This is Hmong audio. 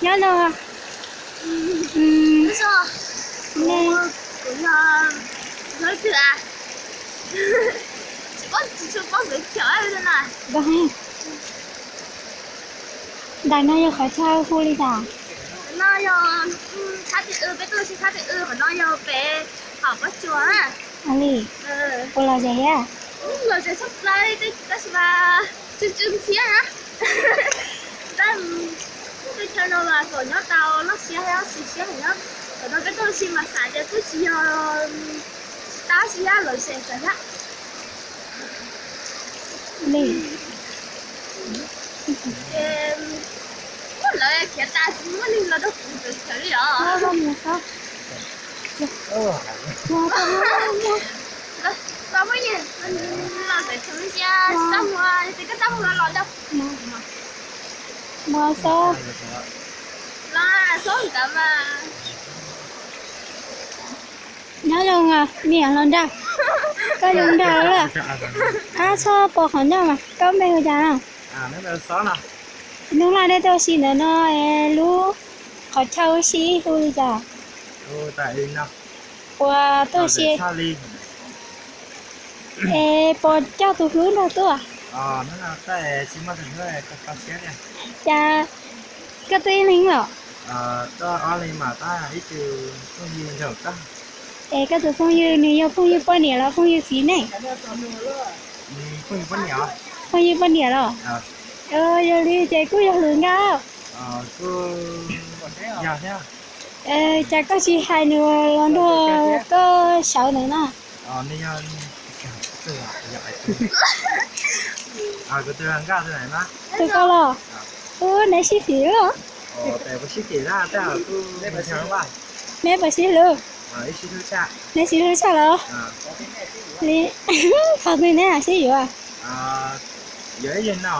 Nyob zoo. Nyob zoo. Kuv yog, yog leej twg a? Tsis paub, tsis tshua paub ntawv chaw na. Ntawm no yog qhov chaw hu li cas? No yog thab ti w, peb tuaj si thab ti w, qhov no yog peb hom pob tsuas na. Li, puas lom zem thiab? Lom zem tshaj plaws li, tab sis mas tsw tsw ntxhiab na. Tab, tej chaw no mas kom nyob tau loj siab thiab siv siab heev na. Tam no peb tuaj si mas xav tias kuj tsis yog, tsis tab sis yog lom zem xwb thiab. Li, lawv khiav tas tsis muaj neeg los rau kuv txawv txawv li os. Los muaj neeg los txawv txawv li cia, tsis tau mus, yog tias koj tau mus los los ntawd. Mus xwb. Los xwb ntawd mas. Nyob zoo niam hluas nraug, koj zoo nraug lawm. Ab, txhob pom qhov ncauj mas, koj npe hu cas no? Nub laj nej tuaj si ntawm no, lub qhov chaw ua si hu li cas? Puas tuaj si? Es puas coj tus hlub nrog tuaj? Cas koj tuaj ib leeg los? Es koj tus phooj ywg nws yog phooj ywg poj niam los phooj ywg txiv ne? Phooj ywg poj niam los? Yog li ces kuj yog hluas nkauj. Cas koj tsis hais nws los nrog koj sawv ntawm no? Tus koj los? Ub, neb sib phim los? Neb puas sib hlub? Neb sib hlub tshaj los? Li, qhov twg neb mam sib yuav? Yuav,